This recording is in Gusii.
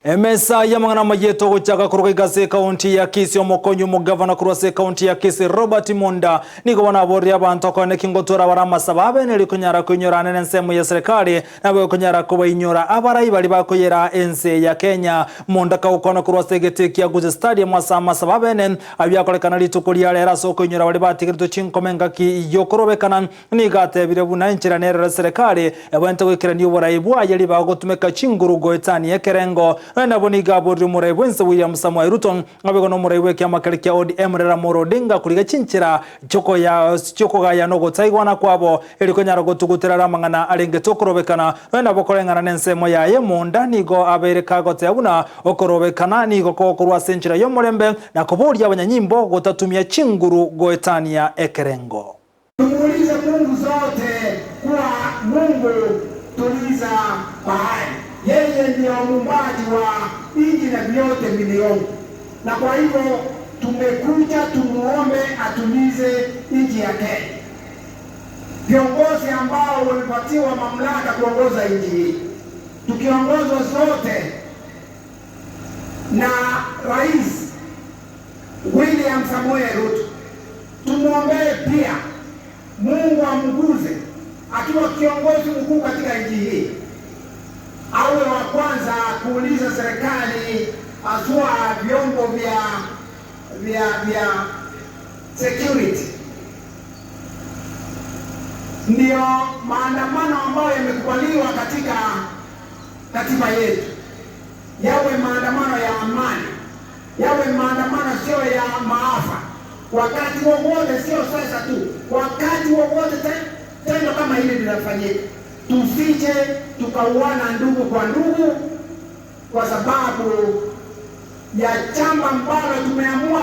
Emesa y'amang'ana amayia etogochaka korwa iga ase ekaunti ya Kisii omokonyi omogavana korwa ase ekaunti ya Kisii Robert Monda nigo bono aboreire abanto okonyora neki ngotwara bare amasabo abe neri konyara koinyora ane nensemo ya serikali nabo ekonyara kobainyora abarai baria bakoyera ense ya Kenya. Monda kagokwana korwa ase egetee kia Gusii Stadium ase amasabo abene ayio akorekana rituko ria rero ase okoinyora baria batigeretwe chinkoma engaki yokorobekana Nigo atebire buna enchera nerore serikali ebwenerete goikerania oborai bwaye ribaga gotumeka chinguru goetania ekerengo. Nonya nabo nigo aborire omorai bwense William Samoei Ruto abe nomorai bw'ekiama keria kia ODM Raila Amolo Odinga korigia chinchera chiokogaya nogotaigwana kwabo erio konyara gotugutera are amang'ana arengete okorobekana. Nonya nabo koreng'ana nensemo yaye Munda nigo abeire kagoteba buna okorobekana nigo kogokorwa ase enchera y'omorembe na koboria abanyanyimbo gotatumia chinguru goetania ekerengo. Tumuulize Mungu zote kuwa Mungu tuliza bahari. Yeye ndio muumbaji wa nchi na vyote viliomo, na kwa hivyo tumekuja tumuombe atulize nchi ya Kenya. Viongozi ambao wamepatiwa mamlaka kuongoza nchi hii, tukiongozwa zote na Rais William Samoei Ruto, tumwombee pia Mungu amguze akiwa kiongozi mkuu katika nchi hii, awe wa kwanza kuuliza serikali haswa vyombo vya vya vya security, ndiyo maandamano ambayo yamekubaliwa katika katiba yetu yawe maandamano ya amani, yawe maandamano sio ya maafa. Wakati wowote, sio sasa tu, wakati wowote tendo kama hili linafanyika, tusije tukauana ndugu kwa ndugu, kwa sababu ya chama ambalo tumeamua.